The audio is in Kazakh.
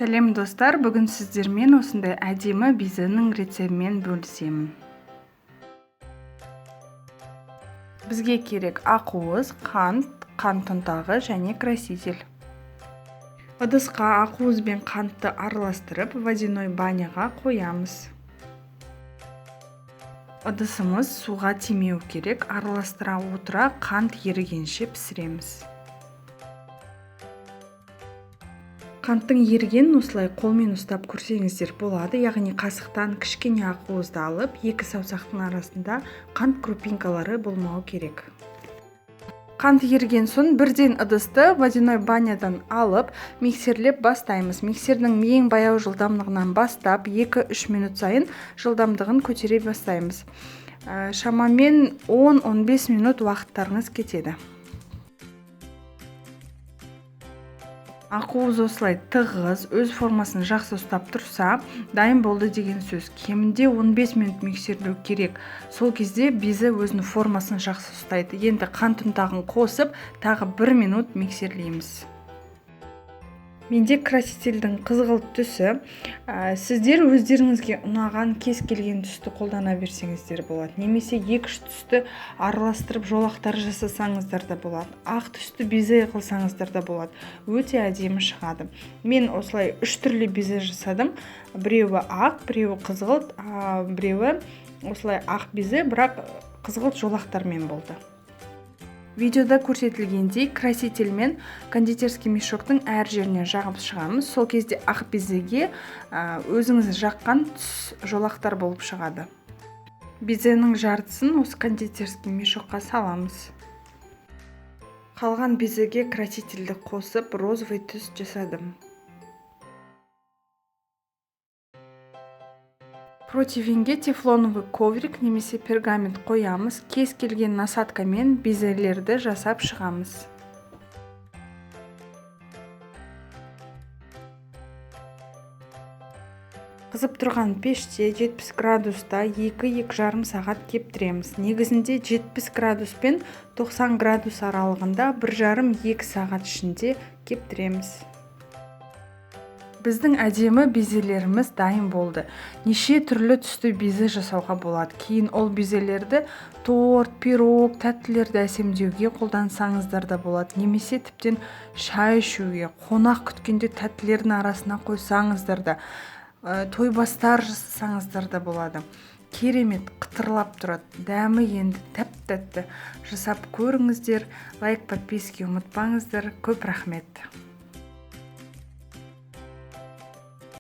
Сәлем достар, бүгін сіздермен осындай әдемі безенің рецептімен бөлісемін. Бізге керек ақуыз, қант, қант ұнтағы және краситель. Ыдысқа ақуыз бен қантты араластырып, водяной баняға қоямыз. Ыдысымыз суға тимеу керек, араластыра отыра қант ерігенше пісіреміз. Қанттың ерігенін осылай қолмен ұстап көрсеңіздер болады, яғни қасықтан кішкене ақуызды алып, екі саусақтың арасында қант крупинкалары болмауы керек. Қант еріген соң бірден ыдысты водяной банядан алып, миксерлеп бастаймыз. Миксердің ең баяу жылдамдығынан бастап, 2-3 минут сайын жылдамдығын көтере бастаймыз. Шамамен 10-15 минут уақыттарыңыз кетеді. Ақуыз осылай тығыз, өз формасын жақсы ұстап тұрса, дайын болды деген сөз. Кемінде 15 минут миксерлеу керек. Сол кезде безі өзінің формасын жақсы ұстайды. Енді қант ұнтағын қосып, тағы 1 минут миксерлейміз. Менде красительдің қызғылт түсі. Сіздер өздеріңізге ұнаған кез келген түсті қолдана берсеңіздер болады. Немесе 2-3 түсті араластырып жолақтар жасасаңыздар да болады. Ақ түсті безе қылсаңыздар да болады. Өте әдемі шығады. Мен осылай 3 түрлі безе жасадым. Біреуі ақ, біреуі қызғылт, біреуі осылай ақ безе, бірақ қызғылт жолақтармен болды. Видеода көрсетілгендей красительмен кондитерский мешоктың әр жеріне жағып шығамыз. Сол кезде ақ безеге өзіңіз жаққан түс жолақтар болып шығады. Безенің жартысын осы кондитерский мешокқа саламыз. Қалған безеге красительді қосып розовый түс жасадым. Противенге тефлоновый коврик немесе пергамент қоямыз. Кез келген насадкамен безелерді жасап шығамыз. Қызып тұрған пеште 70 градуста 2-2,5 сағат кептіреміз. Негізінде 70 градус пен 90 градус аралығында 1,5-2 сағат ішінде кептіреміз. Біздің әдемі безелеріміз дайын болды. Неше түрлі түсті безе жасауға болады. Кейін ол безелерді торт, пирог, тәттілерді әсемдеуге қолдансаңыздар да болады. Немесе тіптен шай ішуге, қонақ күткенде тәттілердің арасына қойсаңыздар да, тойбастар жасасаңыздар да болады. Керемет қытырлап тұрады. Дәмі енді тәп-тәтті. Жасап көріңіздер, лайк, подписки ұмытпаңыздар. Көп рахмет.